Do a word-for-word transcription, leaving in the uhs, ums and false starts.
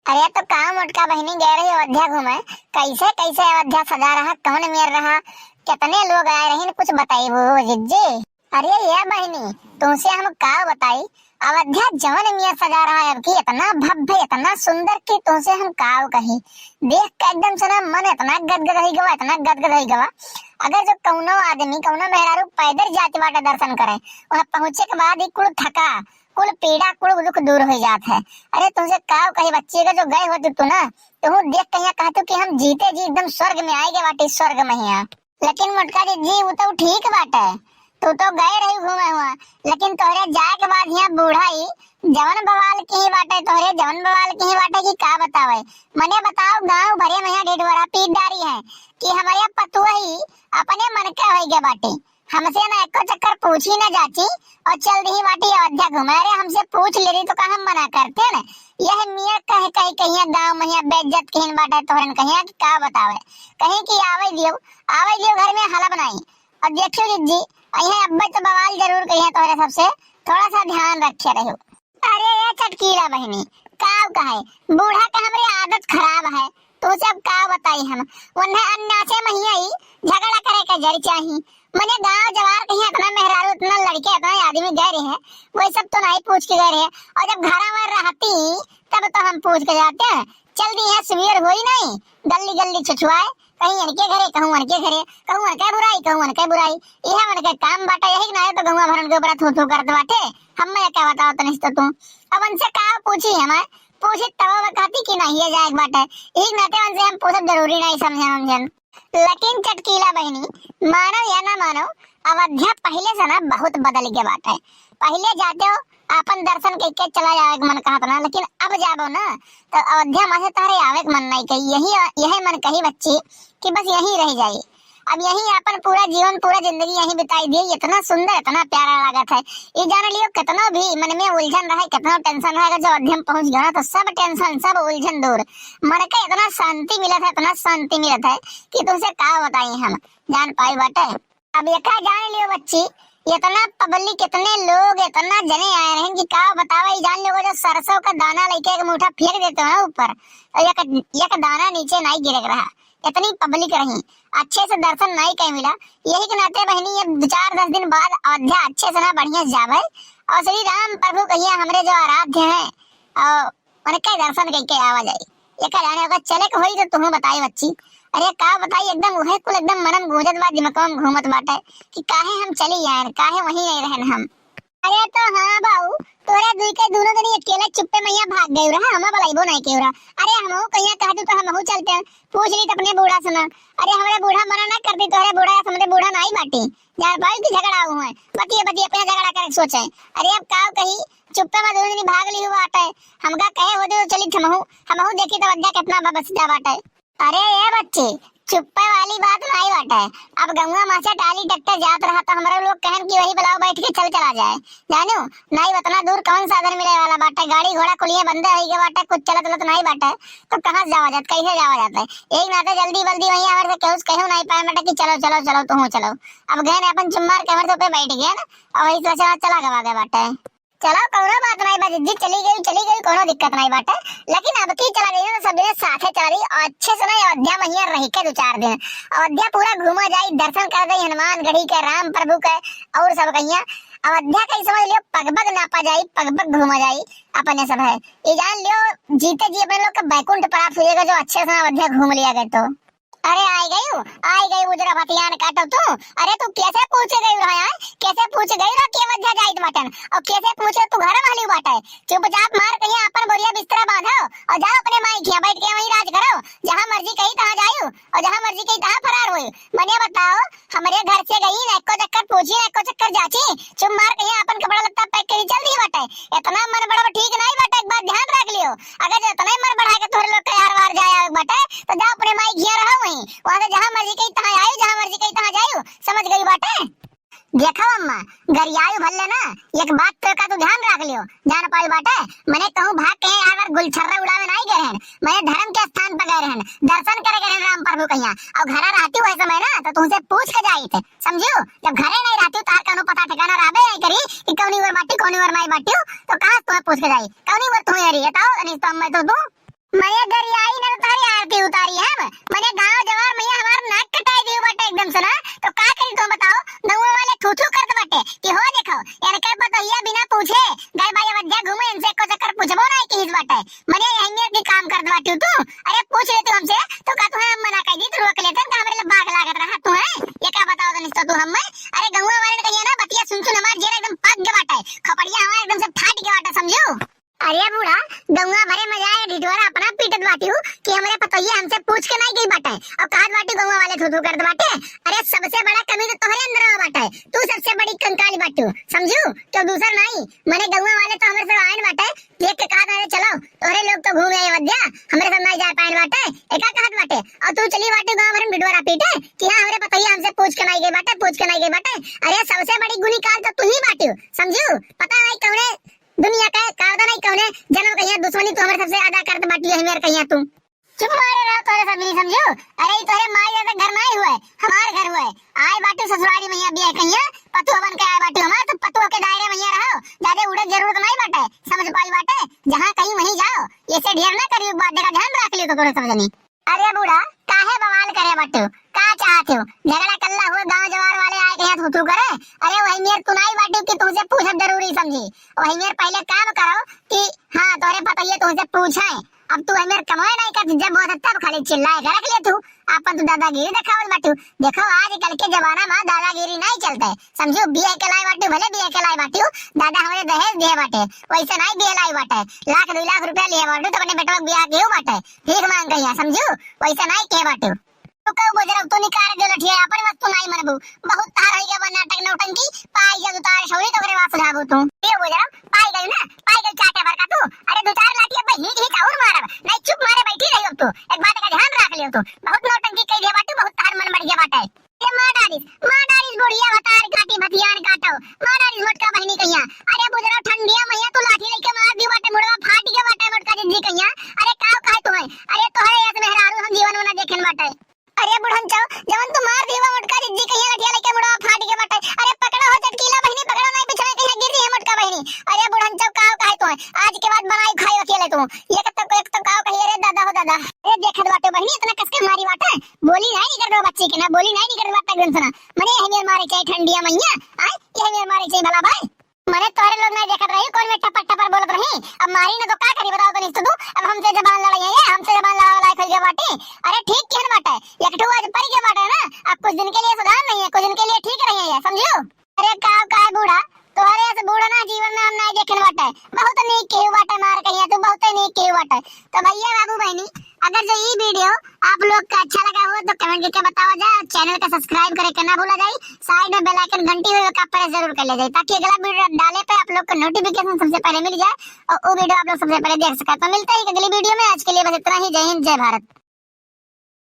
अरे तो का मोटका बहिनी गए रही अयोध्या घूमे, कैसे कैसे अयोध्या सजा रहा, कौन मेर रहा, कितने लोग आए रही, कुछ बताइबू जिज्जी? अरे ये बहिनी, तुमसे हम का बताई, अयोध्या जवन मेर सजा रहा है अब की, इतना भव्य, इतना सुंदर कि तुमसे हम का कही। देख के एकदम से ना मन इतना गदगद हो गवा, इतना गदगद हो गवा। अगर जो कौनो आदमी, कौनो मेहरारू पैदल जात बाटे दर्शन करे, वहाँ पहुँचे के बाद ही कुल थका, कुल पीड़ा, कुल दुख दूर हो जात है। अरे तुमसे का कही बच्ची, अगर जो गए होती तू ना, तो हूँ देख कहिया कहतू कि हम जीते जी एकदम स्वर्ग में आए गए बाटी, स्वर्ग में हिया। लेकिन मोटका जिज्जी, वो तो ठीक बाटे, तू तो गए रही घूमे हुआ, लेकिन तोहरे जाए के बाद यहाँ बूढ़ा ही जवन बवाल की ही बाटे, तोहरे जवन बवाल की ही बाटे कि का बतावे। मने बताओ, गाँव भरे में यहाँ ढिढोरा पीट डारी है कि हमारे पतुआ ही अपने मन के होई गए बाटे, हमसे ना एको चक्कर पूछी ना जाची और चल दी बाटी अयोध्या घूमे। अरे हमसे पूछ ले रही तो का हम मना करते ना? यह मेर कह कही कहिया गाँव में यहाँ बेइज्जत किहिन बाटे तोहरन कहिया कि का बतावे, कहीं कि आवे दियो, आवे दियो घर में हला बनाई। और देखियो जिज्जी, अइहे अब्बे तो बवाल जरूर करिहे तोहरे सबसे, थोड़ा सा ध्यान रखे रहो। अरे ये चटकीला बहिनी, का कहे, बूढ़ा के हमरे आदत खराब है, तुमसे अब का बताई हम। उन्हें अन्नासे महिया ही झगड़ा करे के जर चाही। मने गाँव जवार कहीं इतना मेहरारू, इतना लड़के, इतना आदमी गए रहे, वही सब तो नहीं पूछ के गए रहे। और जब घरा में रहती, तब तो हम पूछ के जाते। चल दी है, सवेर होई नहीं, गल्ली गल्ली छुछुआए, कहीं इनके घरे, कहूँ उनके घरे, कहूँ उनके बुराई, कहूँ उनके बुराई। यह उनके काम बाटे, यही ना है तो गौवा भरन के ऊपर थू थू करत बाटे। हम मैं क्या बताओ तनिस तो तू। अब उनसे का पूछी हमें, पूछी तब वो कहती कि नहीं ये जाए बाटे। यही नाते उनसे हम पूछब जरूरी नहीं समझे हमजन। लेकिन चटकीला बहिनी, मानो या ना मानो, अवध्या पहले से ना बहुत बदल गए बाटे। पहले जाते हो, आपन दर्शन कइके चला जावे के मन कहत ना, लेकिन अब जाबो ना, तो अवध्या माँ से तहरे आवे के मन नहीं कही। यही, यही मन कही बच्ची कि बस यहीं रह जाई। अब यहीं आपन पूरा जीवन, पूरा जिंदगी यहीं बिताई दिए। इतना सुंदर, इतना प्यारा लागत है। ये जान लियो, कितना भी मन में उलझन रहे, कितना टेंशन रहे, अगर जब अवध्या में पहुँच गयो ना, तो सब टेंशन, सब उलझन दूर। मन के इतना शांति मिलत है, इतना शांति मिलत है कि तुमसे का बताई हम, जान पाई बाटे। अब एका जान लियो बच्ची, इतना पब्लिक, इतने लोग, इतना जने आए रहन कि का बतावा। ई जान लियो, जो सरसों का दाना लेके एक मुट्ठा फेंक देते हो ना ऊपर, तो एक, एक दाना नीचे नहीं गिरक रहा, इतनी पब्लिक रही, अच्छे से दर्शन नहीं कहीं मिला। यही के नाते बहिनी, ये दो चार दस दिन बाद अयोध्या अच्छे से ना बढ़िया से जावे और श्री राम प्रभु कहिया हमरे जो आराध्य हैं और उनके दर्शन कइके आवा जाई। एका जाने ओकर चले के होई तो तुहूँ बताई बच्ची। अरे का बताई, एकदम उहे कुल एकदम मनम गूंजत बा, दिमकवा में घूमत बाटे कि काहे हम चली आयन, काहे वहीं नहीं रहन हम। अरे तो हाँ बाऊ, तोरे दुई के दोनों जनी अकेले चुप्पे मैया भाग गए रहा, हमें बुलाइबो नहीं के रहा। अरे हमहू कहिया कहतू तो हमहू चलते हैं, पूछ ली तो अपने बूढ़ा से ना। अरे हमरे बूढ़ा मना ना करती, तोरे बूढ़ा या हमरे बूढ़ा नहीं बाटी। जान पाई कि झगड़ा हुए, बतिये बतिये अपने झगड़ा करे सोचे। अरे अब का कही, चुप्पे में दोनों जनी भाग ली हुआ बाटे। हमका कहे होते तो चली हमहू, हमहू देखी तो अवध्या कितना बा-, बस जा बाटे। अरे ए बच्ची, चुप्पे वाली बात नहीं बाटे। अब गौवा मासे टाली ट्रैक्टर जात रहा तो हमरे लोग कहन कि वही बुलाओ बैठ के चल चला जाए। जानू, नहीं उतना दूर कौन साधन मिले वाला बाटे, गाड़ी घोड़ा कुलिये बंदे होई गए बाटे, कुछ चलत उलत नहीं बाटे, तो कहाँ से जावा जात, कैसे जावा जात है? एक नाते जल्दी बल्दी वहीं हमरे से केहू से कहू नहीं पाए बाटे कि चलो चलो चलो तुहूँ चलो। अब गए ने अपन चुम्मार के हमरे से पे बैठ गए ना, और वही तो चला चला गवा गए बाटे। चलो, कौनो बात नहीं बा जिज्जी, चली गई, चली गई, कौनो दिक्कत नहीं बाटे। लेकिन अब की चला रही ना, सब जने साथे चला रही, और अच्छे से ना अयोध्या में हियाँ रह के दो चार दिन, अयोध्या पूरा घूमा जाई, दर्शन कर दे हनुमान गढ़ी के, राम प्रभु के, और सब कहिया अयोध्या का ही समझ लियो, पग पग नापा जाई, पग पग घूमा जाई अपने सब है। ये जान लियो, जीते जी अपने लोग के बैकुंठ प्राप्त हो जाएगा, जो अच्छे से ना अयोध्या घूम लिया गए तो। अरे आई गयू, आई गयू उजरा भतियान काटो तू। अरे तू कैसे पूछे गयू रहा है? कैसे पूछे गयू रहा के अयोध्या जाइत बाटन? और कैसे पूछे तू घर वाली बाटे? चुपचाप मार कहीं अपन बोरिया बिस्तरा बांधो और जाओ अपने माई खिया बैठ के वहीं राज करो। जहाँ मर्जी कही तहाँ जायू और जहाँ मर्जी कही तहाँ फरार होयू। मने बताओ, हमरे घर से गई ना, एको चक्कर पूछी ना, एको चक्कर जाची, चुप मार कहीं अपन कपड़ा लत्ता पैक करी चल दी बाटे। इतना मन बड़ा ठीक नहीं बाटे, एक बात ध्यान रख लियो। अगर जो इतना ही मन बढ़ा के तोहरे लोग के यार वार जाए आवे के बाटे, तो जा अपने माई घिया रहो वहीं। वहाँ से जहाँ मर्जी कही तहाँ आयु, जहाँ मर्जी कही तहाँ जायु। समझ गई बाटे? देखो अम्मा, गरियायु भल्ले ना, एक बात तो का तू ध्यान रख लियो। जान पाई बाटे, मने कहूँ भाग के यार वार गुलछर्रा उड़ावे नहीं गए रहन, मने धर्म के स्थान पर गए रहन, दर्शन करे गए रहन राम प्रभु कहिया। और घरा रहती वही समय ना तो तुमसे पूछ के जाई थे, समझियो? जब घरे नहीं रहती, तार कानो पता ठिकाना रहबे नहीं करी कि कौनी ओर बाटी, कौनी ओर माई बाटी हो, तो कहाँ से तुम्हें पूछ के जाई? कौनी ओर तुम्हें हरी, बताओ, नहीं तो मैं तो दूँ। मने गरियाई ना तो तोहरी आरती उतारी हम। मने गाँव जवार मइया हमार नाक कटाई दियो बाटे एकदम से ना। तो का करी तू बताओ? गौवा वाले थू थू करत बाटे कि हो देखो, इनके पतोहिया बिना पूछे घर बाई अवध्या घूमे, इनसे एको चक्कर पूछबो नाहीं किहित बाटे। मने यही मेर के काम करत बाटिउ तू। अरे पूछ लेतिउ हमसे तो का तुहें हम मना कइ दी, तू रोक लेते का हमरे लिए बाघ लागत रहा तू हैं? ये का बताओ तनी तो तू हमें? अरे गौवा वाले ने कहिया ना बतिया सुन सुन हमार जेरा एकदम पक गया बाटे, खोपड़िया हमार एकदम से फाट गया बाटे, समझू? अरे बूढ़ा, गौवा भरे में जाए ढिढोरा अपना पीटत बाटिउ कि हमरे पतोहिया हमसे पूछ के नाहीं गई बाटे। और कहत बाटिउ गौवा वाले थू थू करत बाटे। अरे सबसे बड़ा कमी तो तोहरे अंदर में बाटे, तू सबसे बड़ी कंकाल बाटिउ, समझू? क्यों दूसर नाहीं, मने गौवा वाले तो हमरे सब आयन बाटे, देख के कहत, अरे चलो, तोहरे लोग तो घूम आए अवध्या, हमरे सब नाहीं जा पायन बाटे, एका कहत बाटे। और तू चली बाटे गौवा भरे में ढिढोरा पीटे कि हाँ, हमरे पतोहिया हमसे पूछ के नाहीं गई बाटे, पूछ के नाहीं गई बाटे। अरे सबसे बड़ी गुनीकार तो तू ही बाटिउ, समझू? पता नाहीं कौने दुनिया के का पता नाहीं कौने जन्म के यहाँ दुश्मनी तू हमरे सबसे ज्यादा करत बाटिउ, यही मेर कहिया तू। चुप मारे रहो तोहरे सब नहीं समझू। अरे ई तोहरे माई दादा घर नाहीं हुए, हमार घर हुए। आए बाटिउ ससुरारी मइया बियाह कहिया, पतोह बन के आए बाटिउ हमार, तो पतोह के दायरे मइया रहो, ज्यादा उड़े जरूरत नाहीं बाटे, समझ पाई बाटे, जहाँ कहीं वहीं जाओ, ऐसे ढेर ना करियो बात, देखा ध्यान रख लियो तो तोहरे सब जनी। अरे बूढ़ा, काहे बवाल करे बाटिउ? का चाहत हो? झगड़ा कल्ला हुए, गांव जवार वाले आए के यहाँ थू थू करे? अरे वही मेर तू नाहीं बाटिउ कि तुमसे पूछब जरूरी समझी। वही मेर पहले काम करो कि हाँ, तोहरे पतोहिया तुमसे पूछे। अब तू वही मेर कमाए नाहीं करती, जब बहुत तब खाली चिल्लाए के रख ले तू। आपन तू दादागिरी देखावत बाटिउ। देखो आजकल के जमाना में दादागिरी नाहीं चलते। समझू, बियाह के लाए बाटिउ, भले बियाह के लाए बाटिउ, दादा हमरे दहेज दिए बाटे, वैसे नाहीं बियाह लाए बाटे, लाख दुइ लाख रुपया लिए बाटिउ, तो अपने बेटवा के बियाह केहू बाटे, भीख मांग गई है, समझू, वैसे नाहीं के बाटिउ। तू कहू बुजरऊ, तू निकाल दे लठिया, अपन मत तू नाहीं मनबू, बहुत तार होई गया बा नाटक नौटंकी, पाई जब उतार छोड़ी तो ओकरे बाद सुझाबू तू। ए बुजरऊ, पाई गई ना, पाई गई चाटे भर का तू, अरे दुइ चार लाठी अब ही ही चाउर मारब, नाहीं चुप मारे बैठी रही अब तू, एक बात का ध्यान रख लियो तू, बहुत नौटंकी कई दे बाटू, बहुत तार मन बढ़ गया बाटे। ए मार डारिस, मार डारिस बुढ़िया भतार काटी भतियान काटो, मार डारिस मोटका बहिनी कहिया। अरे बुजरा ठंडिया मइया तू लाठी लेके मार दी बाटे, मुड़वा फाट गया बाटे मोटका जिज्जी कहिया। अरे काव काहे तू है? अरे तोहरे ऐसे मेहरारू हम जीवन में ना देखेन बाटे। अरे बुढ़न चाव, जवन तू मार दी बा मोटका जिज्जी कहिया लठिया लेके मुड़वा फाट गया बाटे। अरे पकड़ो हो चटकीला बहिनी, पकड़ो नाहीं पिछवा कहिया गिर दी है मोटका बहिनी। अरे बुढ़न चाव काव काहे तू है? आज के बाद बनाई खाई अकेले तू। ये कब तक, एक तक काव कहिए रे दादा हो दादा। अरे देखत बाटे बहिनी इतना कस के मारी बाटे। बोली नाहीं निकरत बा बच्ची के ना, बोली नाहीं निकरत बा एकदम से ना। मने यही मेर मारे चाही ठंडिया मइया, आय, यही मेर मारे चाही भला भाई। मने तोहरे लोग नाहीं देखत रही, कौन में टपर टपर बोलत रही। अब मारी ना तो का करी बताओ तनी तो तू, अब हमसे जबान लड़ाई है, हमसे जबान लड़ावे लायक हो गया बाटे। अरे ठीक कहन बाटे, एक ठो आज पड़ गया बाटे ना, अब कुछ दिन के लिए सुधार नहीं है, कुछ दिन के लिए ठीक रही है, समझू? अरे का, का बूढ़ा, तोहरे से बूढ़ा ना जीवन में हम नाहीं देखन बाटे। बहुत नीक केहू बाटे मार कहिया तू, बहुत नीक केहू बाटे। तो भइया बाबू बहिनी, अगर जो ई video आप लोग का अच्छा लगा हो तो comment करके बतावा जाए और channel का subscribe करे के ना भूला जाए। Side में bell icon घंटी होवे का press जरूर कर ले जाए ताकि अगला video डाले पे आप लोग को notification सबसे पहले मिल जाए और वो video आप लोग सबसे पहले देख सके। तो मिलते हैं एक अगली video में, आज के लिए बस इतना ही। जय हिंद, जय भारत।